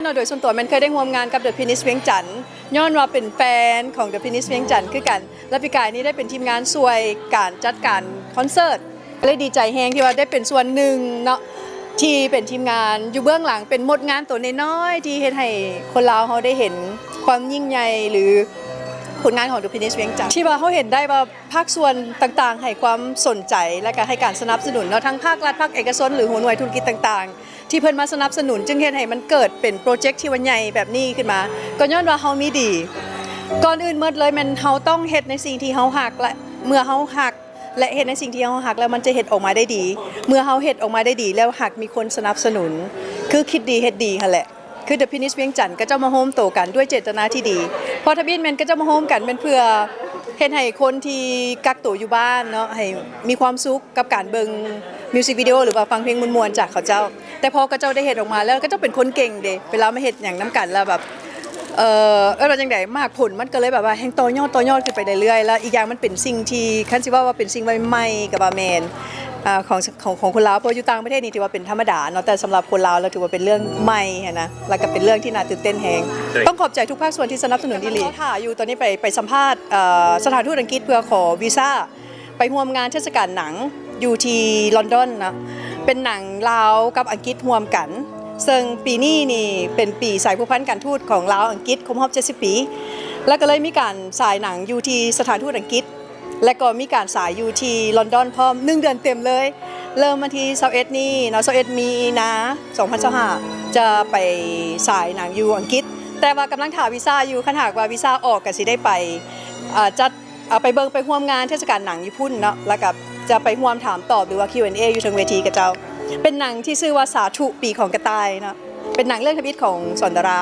ເນາະ ໂດຍສ່ວນຕົວແມ່ນເຄີຍໄດ້ຮ່ວມງານກັບ The Pinnish ວຽງຈັນ ຍ້ອນວ່າເປັນແຟນຂອງ The Pinnish ວຽງຈັນຄືກັນ ແລະ ປີກາຍນີ້ໄດ້ເປັນທີມງານຊ່ວຍການຈັດການຄອນເສີດ ເລີຍດີໃຈແຮງທີ່ວ່າໄດ້ເປັນສ່ວນໜຶ່ງເນາະ ທີ່ເປັນທີມງານຢູ່ເບື້ອງຫຼັງ ເປັນມົດງານໂຕນ້ອຍໆ ທີ່ເຮັດໃຫ້ຄົນລາວເຮົາໄດ້ເຫັນຄວາມຍິ່ງໃຫຍ່ ຫຼື ຜົນງານຂອງ The Pinnish ວຽງຈັນ ທີ່ວ່າເຮົາເຫັນໄດ້ວ່າພາກສ່ວນຕ່າງໆ ໃຫ້ຄວາມສົນໃຈ ແລະ ກະໃຫ້ການສະໜັບສະໜູນເນາະ ທັງພາກລັດ ພາກເອກະຊົນ ຫຼື ຫົວໜ່ວຍທຸລະກິດຕ່າງໆ ທີ່ເພິ່ນມາສະໜັບສະໜູນ ຈຶ່ງເຮັດໃຫ້ມັນເກີດເປັນໂປຣເຈັກທີ່ວ່າໃຫຍ່ແບບນີ້ຂຶ້ນມາ ກໍຍ້ອນວ່າເຮົາມີດີ. ກ່ອນອື່ນໝົດເລີຍແມ່ນເຮົາຕ້ອງເຮັດໃນສິ່ງທີ່ເຮົາຮັກ ແລະ ເມື່ອເຮົາຮັກ ແລະ ເຮັດໃນສິ່ງທີ່ເຮົາຮັກແລ້ວ ມັນຈະເຮັດອອກມາໄດ້ດີ. ເມື່ອເຮົາເຮັດອອກມາໄດ້ດີແລ້ວ ຫາກມີຄົນສະໜັບສະໜູນ ຄືຄິດດີເຮັດດີຫັ້ນແຫຼະ ຄື The Pinnish ວຽງຈັນ ເຂົາເຈົ້າມາໂຮມໂຕກັນດ້ວຍເຈດຕະນາທີ່ດີ. ເພາະທຳອິດແມ່ນເຂົາເຈົ້າມາໂຮມກັນແມ່ນເພື່ອເຮັດໃຫ້ຄົນທີ່ກັກໂຕຢູ່ບ້ານເນາະ ໃຫ້ມີຄວາມສຸກກັບການເບິ່ງມິວສິກວິດີໂອ ຫຼືວ່າຟັງເພງມ່ວນໆ ຈາກເຂົາເຈົ້າ. ແຕ່ພໍເຂົາເຈົ້າໄດ້ເຮັດອອກມາແລ້ວ ເຂົາເຈົ້າເປັນຄົນເກັ່ງເດ ເວລາມາເຮັດຫຍັງນຳກັນແລ້ວແບບ ເອີ ເອີ້ນວ່າຈັ່ງໃດ ໝາກຜົນມັນກໍເລີຍແບບວ່າແຮ່ງຕໍ່ຍອດ ຕໍ່ຍອດຂຶ້ນໄປເລື້ອຍໆ ແລ້ວອີກຢ່າງມັນເປັນສິ່ງທີ່ ຄັນຊິເວົ້າວ່າເປັນສິ່ງໃໝ່ໆ ກໍວ່າແມ່ນ ອາ ຂອງ ຂອງ ຂອງຄົນລາວ ເພາະຢູ່ຕ່າງປະເທດນີ້ຖືວ່າເປັນທຳມະດາເນາະ ແຕ່ສຳລັບຄົນລາວແລ້ວຖືວ່າເປັນເລື່ອງໃໝ່ຫັ້ນນະ ແລ້ວກໍເປັນເລື່ອງທີ່ໜ້າຕື່ນເຕັ້ນແຮງ. ຕ້ອງຂອບໃຈທຸກພາກສ່ວນທີ່ສະໜັບສະໜູນອີ່ຫຼີ. ຖ້າຢູ່ຕອນນີ້ໄປ ໄປສຳພາດ ເອີ ສະຖານທູດອັງກິດເພື່ອຂໍວີຊາ ໄປຮ່ວມງານເທດສະການໜັງຢູ່ທີ່ລອນດອນເນາະ ເປັນໜັງລາວກັບອັງກິດຮ່ວມກັນ ເຊິ່ງປີນີ້ນີ້ເປັນປີສາຍພົວພັນການທູດຂອງລາວອັງກິດຄົບຮອບເຈັດສິບປີ ແລ້ວກໍເລີຍມີການສາຍໜັງຢູ່ທີ່ສະຖານທູດອັງກິດ ແລະ ກໍມີການສາຍຢູ່ທີ່ລອນດອນພ້ອມ ໜຶ່ງເດືອນເຕັມເລີຍ ເລີ່ມວັນທີຊາວເອັດນີ້ເນາະ ຊາວເອັດມີນາ ສອງພັນຊາວຫ້າ ຈະໄປສາຍໜັງຢູ່ອັງກິດ ແຕ່ວ່າກຳລັງຖ້າວີຊາຢູ່ ຄັນຫາກວ່າວີຊາອອກກໍຊິໄດ້ໄປ ເອີ ຈັດ ເອົາໄປເບິ່ງໄປຮ່ວມງານເທດສະການໜັງຢູ່ພຸ້ນເນາະ ແລ້ວກໍຈະໄປຮ່ວມຖາມຕອບ ຫຼືວ່າ ຄິວ ແອນ ເອ ຢູ່ເທິງເວທີຂະເຈົ້າ. ເປັນໜັງທີ່ຊື່ວ່າ ສາທຸ ປີຂອງກະຕ່າຍເນາະ ເປັນໜັງເລື່ອງທຳອິດຂອງສອນດາລາ.